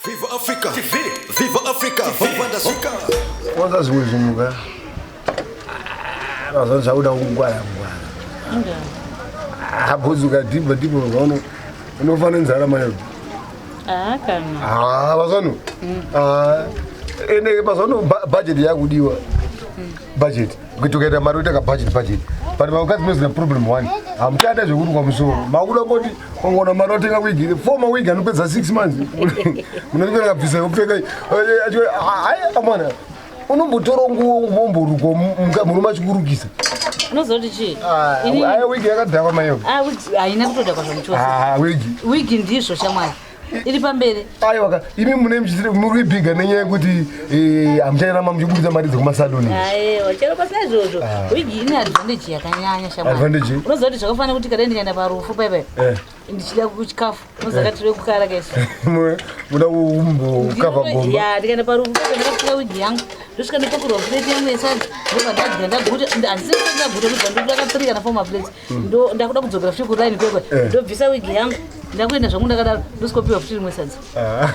Viva Africa TV, Viva Africa, Viva Ndasvika. Kwanza zvimwe zvinhu ka mazuva zvakuda kungwara ngwara. Bhozi ukadhibha dhibha mazuva unofa nenzara mayo. Ah, kana. Ah, mazuva ano. Ah, ende mazuva ano budget yakudiwa. Budget. Kuti ukaita mari uita ka budget budget. But vakadzi munozina problem one. Hamuchada zvekurukwa musoro. Makuda kungoti ungoona mari watenga wig. Four mawig anopedza 6 months. Munenge kabvisa kupfeka. Hayi amwana. Unombotora nguo womborukwa murume achikurukisa. Unozoti chii? Aya wig yakadhakwa mayo. Ah, wig haina kutodhakwa zvamuchose. Ah, wig. Wig ndizvo shamwari. Iri pamberi. Aiwa ka imi mune muchitiri muri kuibhiga nenyaya yekuti eh, hamuchairamba muchibudisa mari dzekumasaluni. Aiwa, chero pasina izvozvo. Wig ine advantage yakanyanya shamwari. Advantage? Unoziva kuti zvakafanana kuti kada ndikaenda parufu paipai. Eh. Ndichida kuchikafu. Unoziva katiri kukara kaisu. Muda kumbokavha gomba. Ya, ndikaenda parufu paipai ndakapfeka wig yangu. Ndosvika ndopakurwa plate yangu yesadza. Ndobva ndadya ndaguta. Handisati ndaguta kuti ndoda ka 3 kana 4 maplates. Ndo ndakuda kudzokera futi kuline kwekwe. Eh. Ndobvisa wig yangu. Ndakuenda zvangu ndakadaro. Ndosvikopiwa futi rimwe sadza. Ah.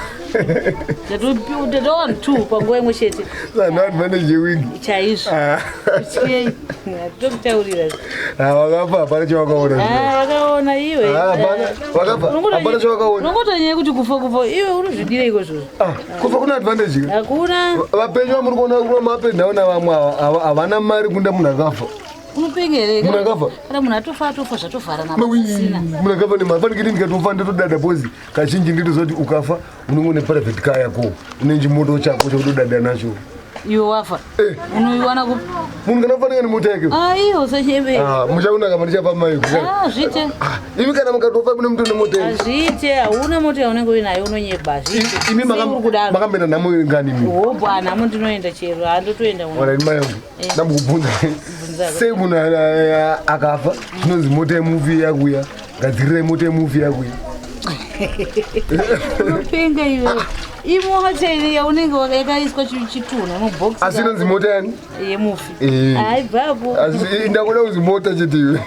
Ndatowana two panguva imwe chete. Sano advantage yewig. Chaizvo. Ah. Chiyei. Tokutaurira. Ah, vakafa hapana chavakaona. Ah, vakaona iwe. Ah, hapana. Vakafa hapana chavakaona. Unongotonyaya kuti kufa kufa iwe unozvidireiko izvozvo? Ah, kufa kuna advantage. ka? Hakuna. Vapenyu vamuri kuona kuva mapenyu naona vamwe ava havana mari kunda munhu akafa. Unopengereka. Munhu akafa. Kana munhu atofa atofa zvatovhara Mawi, napasina. munhu akafa nemari fanike ndikatofa ndotodada bozi kazhinji nditoziva kuti ukafa unenge une private car yako une chimoto chako chekutodada nacho. Iwe wafa. Eh. Unoiwana kupi? Munhu kana ufanike nemota yake. Ah, iwe usachembera. Ah, muchaona kama ndichapa mai. Ah, zviite. Ah, imi kana mukatofa mune muto nemota yenyu. Hazviite, hauna mota yaunenge uinayo unonyeba. Hazviite. Imi Sei uri kudaro? makamboenda nhamo ngani imi? Hobho, nhamo ndinoenda chero, handotoenda uno. Ora imi mai yangu. Ndambokubvunza. Bvunza. Sei munhu akafa zvinonzi mota yemufi yakuya. Gadzirirai mota yemufi yakuya. Unopenga iwe. Imota ine yaunenge yakaiswa chitunha mubox. Asi inonzi mota yani? Yemufi. Eh. Haibvapo. Asi ndakuda kunzi mota chete iwe.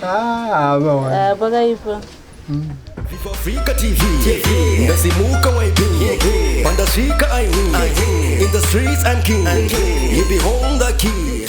Ah, vawa. Ah, pakaipa. Viva Africa TV, ndasimuka YB, pandasvika I win, in the streets I'm king, you behold the key.